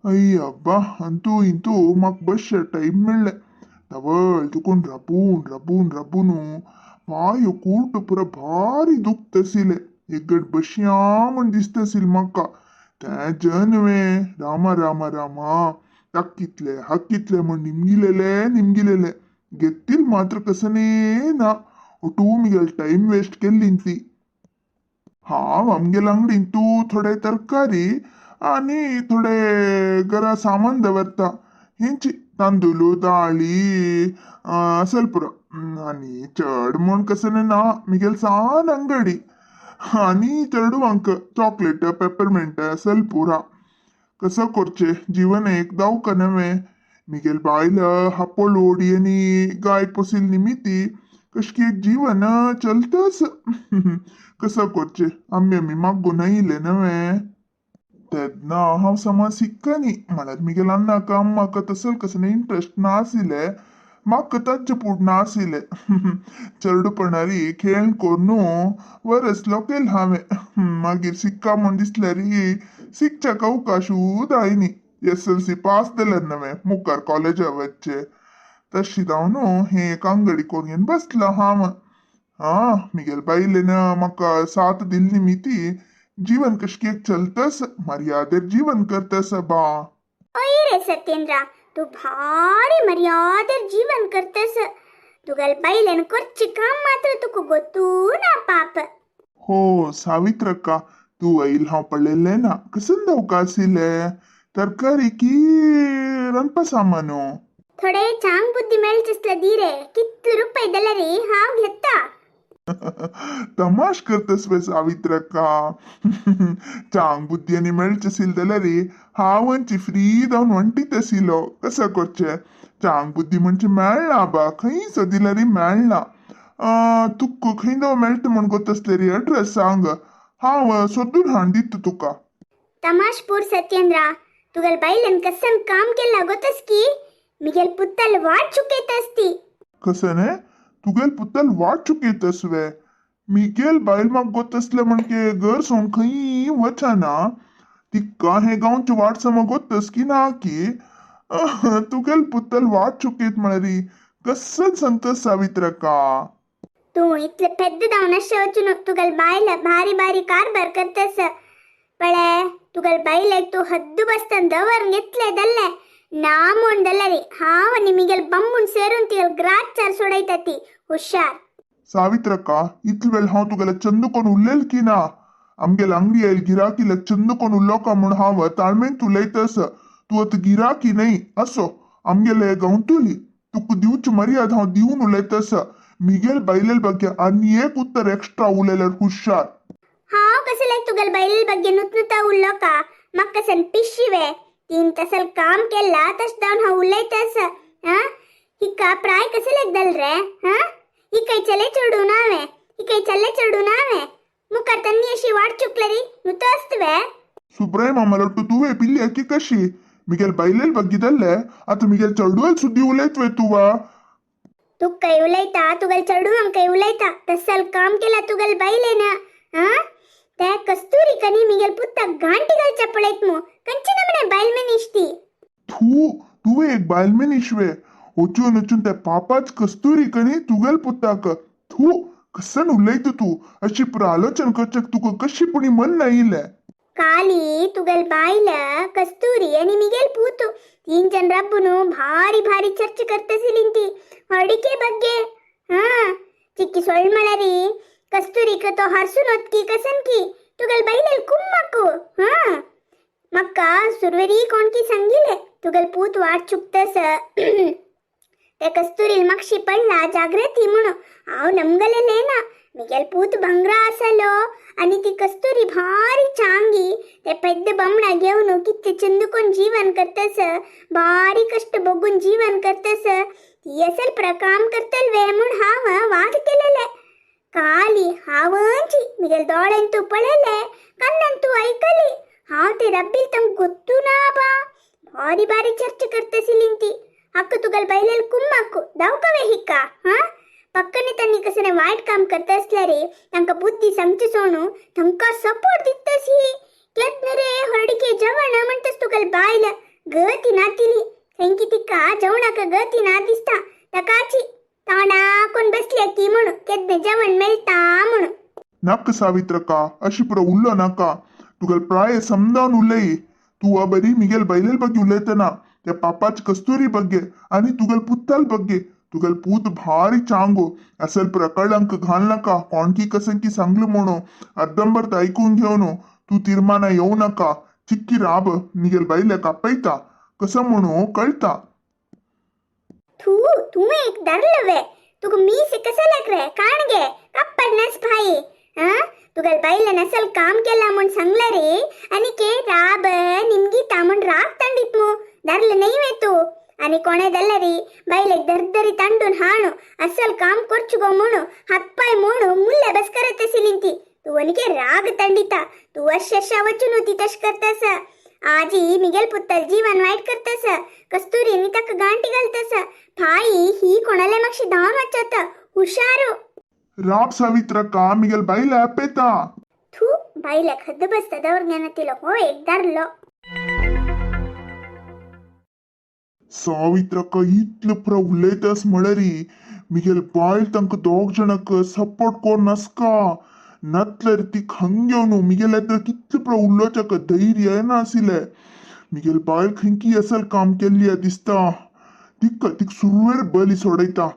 अय्या अंतू इंतू म्हाका बसचे टायम मेळ्ळें. तवळ तुकून राबून राबून राबून पांय कूट पुरा भारी दुखतशिले. एक बसया म्हूण दिसताशिल्लें म्हाका. तें जनवे रामा रामा रामा ताकितले हाकितले म्हूण निमगिलेले निमगिलेले घेतील मात्र कसने ना. ಒಟ್ಟು ಮಿಗೆಲ್ ಟೈಮ್ ವೇಸ್ಟ್ केल्ली ती. हांव आमगेल्या अंगडीन तूं थोडे तरकारी आनी थोडे घरा सामान दवरता. हेंची तांदूळ दाळी असल पुरो. आनी चड म्हूण कसलें ना. मिगेल सान अंगडी आनी चेडवांक चॉकलेट पेपरमेंट असल पुरा. कसं करचें जीवन एक दावका नव्हे. मिगेल बायल हापोल ओडी आनी गाय पोसील निमिती कशकी एक जीवन चलतच. कसं करचें आमी आमी मागून येयले नव्हे. तेन्ना हांव समा सिक्कनी म्हळ्यार मिगेल अन्नाक अम्माक तसल कसलें इंट्रस्ट नाशिल्लें. म्हाका ताज्जे पूण नाशिल्लें. चेडूपणारी खेळ करून वरस केलें हांवें. मागीर सिक्का म्हूण दिसल्यार शिकच्याक अवकाशूच आयनी. एसएलसी पास जाल्यार नव्हे मुखार कॉलेजा वचचें. तशी जावन हें एक अंगडी करून बसलां हांव. आं मिगेल बायलेन म्हाका साथ दिली निमिती जीवन कशकी एक चलतस. मर्यादेर जीवन करतस बा. ओय रे सत्येंद्रा, तूं भारी मर्यादेर जीवन करतस. तुगेल बायलेन करचें काम मात्र तुका गोत्तू ना पाप. हो सावित्रक्का, तूं येयल हांव पळयलें ना. कसन धांवका आशिल्लें तरकारी की रांदपा सामानो? थोडे चांग बुद्धी मेळचेसले दी रे. कितले रुपये दिले रे हांव घेता. तमाश करतस वे सावित्रक्का. चांग बुद्धी आनी मेळचे आशिल्लें जाल्यार हांव अंची फ्री जावन वण्टीत आशिल्लो. कसं करचें, चांग बुद्धी म्हणजे मेळना बा. खंय सोदिल्यार मेळना. तुका खंय जावं मेळटा म्हूण गोत रे एड्रेस सांग, हांव सोदून हाडून दिता तुका. तमाशपूर सत्येंद्रा, तुगेल बायलेन कसन काम केला गोतस की मिगेल पुत्तल वाट चुकयतस ती. कसं तुगेल पुत्तल वाट चुकयतस वे? मिगेल बायल म्हाका गोत आसलें म्हणजे घर सोडून खंय वचना. तिका हे गांवची वाट सम गोतस की ना की तुगेल पुत्तल वाट चुकयत म्हळ्यार कसन सांगतस सावित्रका? तूं इतले पेद्द जावन अशें वचून तुगेल बायल भारी भारी कारभार करतस. पळे, तुगेल बायलेक तूं हद्दू बसतान दवर घेतले जाल्ले ना म्हूण जाल्यार हांव आनी मिगेल बम्बून सेरून तिगेल ग्राचार सोडयता ती. हुशार. सावित्रक्का, इतले वेळ हांव तुगेले चंद कोण उलयल की ना? आमगेल अंगडी आयल गिराकीला चंद कोण उलोवका म्हूण हांव ताळमेंत उलयतस. तूं आतां गिराकी न्हय असो आमगेले गांवतुली. तुका दिवची मर्याद हांव दिवन उलयतस. मिगेल बायलेल ಬಗ್ಗೆ आनी एक उत्तर एक्स्ट्रा उलयल्यार हुशार. हांव कसं लायक तुगेल बायल ಬಗ್ಗೆ नुतनुता उल्लो का? म्हाका कसन पिशिवे? तीन तसल काम केला तश जावन हांव उलयतस. हा, हिका प्राय कसं लायक दल रे? हा, हिकय चले चेडूं नावे, हिकय चले चेडूं नावे. मुखार तन्नी अशी वाट चुकलरी नुतो असतवे. सुब्राय मामालट्टू तुवें पिल्ली अक्की कशी मिगेल बायलेल ಬಗ್ಗೆ आतां मिगेल चेडवेल सुद्दी उलयतवे तुवा? तुकय उलयता, तुगेल चेडवांकय उलयता. तसल काम केला तुगेल बायलेन. हा, ते कस्तुरी कनी मिगेल पुत्ताक गांठी घालच्या पळयत मु. कंचे नमने बायल मनीस ती. थू, तुवें एक बायल मनीस वे? वचून वचून त्या पापाच कस्तुरी कनी तुगेल पुताक. थू, कसन उलयता तूं? अशी पुरा आलोचन करच्याक तुका कशी पुणी मन आयिल्लें? काली तुगेल बायल कस्तुरी आणि मिगेल पूतु तीन जन रब्बुನು ಭಾರಿ ಭಾರಿ ಚರ್ಚೆ ಕರ್ತಸಿಲಿಂತಿ ಅಡಿಕೆ ಬಗ್ಗೆ. ಹಾ, ಚಿಕ್ಕಿ ಸೊಳ್ಮಳರಿ ಕಸ್ತೂರಿ ಕತೋ ಹರ್ಸು ನೊತ್ಕಿ ಕಸನ್ಕಿ ತುಗಲ್ ಬೈಲಲ್ ಕುಮ್ಮಕ್ಕು. ಹಾ, ಮಕ್ಕ ಸುರ್ವೆರಿ कोणकी सांगिले तुगल पूत वाट चुकतस, ते कस्तुरी मक्षी पडला जागृती म्हणून हांव नमगलेले ना. मिगेल पूत भंगरा आसलो आणि ती कस्तुरी भारी चांगी. ते पेद्द बमणा घेवन कितले चंदूकोन जीवन करतस, भारी कष्ट बघून जीवन करतस. ती असल प्रकाम करतल वे म्हूण हांव वाद केलेले. काली हांवची मिगेल दोळ्यांतू पळयले, कन्नांतू ऐकली. हांव ते रब्बील तंग ಗೊತ್ತು ना बा. ಭಾರಿ ಭಾರಿ ಚರ್ಚೆ करतसिलिंती. हक्क तुगल बैलेल कुम्माकू दावकवे हिक्का. हा, पक्कने त्यांनी कसं वाईट काम करत असल्यारे तांका बुद्धी सांगची सोणू तांका सपोर्ट दितस ही. केत रे हरडिके जवण म्हणतस तुगल बायल. गती नातिली थंयकी तिका जेवणाक गती ना दिसता ताकाची तोंडाकून बसल्या की म्हणू केन्ना जेवण मेळटा म्हणू. नाका सावित्रका, अशी पुरा उल्लो नाका. तुगेल प्राय समजावन उलय. तू आ बरी मिगेल बैलेल ಬಗ್ಗೆ उलयतना त्या पापाच कस्तुरी ಬಗ್ಗೆ आणि तुगेल पुत्ताल ಬಗ್ಗೆ. तुगेल पूत भारी चांगो असल पुरा कळंक घाल नका. कोणकी कसंकी सांगलं म्हणू अर्धंबर्ध ऐकून घेऊन तू तीर्माना येऊ नका. चिक्की राब, मिगेल बैल्याक आपयता कसं म्हणू कळता. थू, तू एक धरलवे तुका मीस कसं रे काणगे कप्पड नस भाई. हा, तुगेल बायलेन असल काम केला म्हूण सांगला रे आणि के राब निमगीता म्हूण राग ತಂಡಿತ್ मू धरलं नाही वे तू. आणि कोणे दल्लरी बायलेक दरदरी ತಂಡून हाणು असल काम ಕೊರ್ಚುಗೋ म्हणू हातपाय म्हणू मुल्ले बस करत सिलिंती. तू वनिके राग ತಂಡಿತ. तू वर्ष वचून ती तश करतस. आजी मिगेल पुत्तल जीवन वाईट करतस. कस्तुरी ताका गांठी घालतस. भाई ही कोणाला मातशी धांवन वचत हुशारू. राब सावित्रका, मिगेल बैल आपयता. थू, बायलेक हद्द बसता दवर हो एक धरलो. सावित्रका इतले पुरा उलयतास म्हळ्यारी मिगेल बायल तांकां दोग जाणांक सपोर्ट कोर नासका. नातल्यार ती खंग घेवन मिगेल येता कितले पुरा उलोवच्याक धैर्य येना आशिल्लें. मिगेल बायल खंयकी असल काम केल्ली दिसता. तिका तिका सुरवेर बली सोडयता.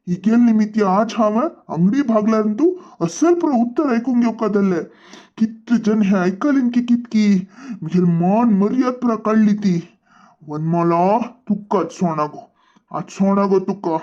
हिगेल निमित्ती आज हांवें अंगडी भागल्यार तूं असल पुरा उत्तर आयकूंक घेवका जाल्लें. कितले जन हे आयकलीन की कितकी मिगेल मान मर्याद पुरा काडली ती. वनमाला, तुकाच सोणागो, आज सोणागो तुका.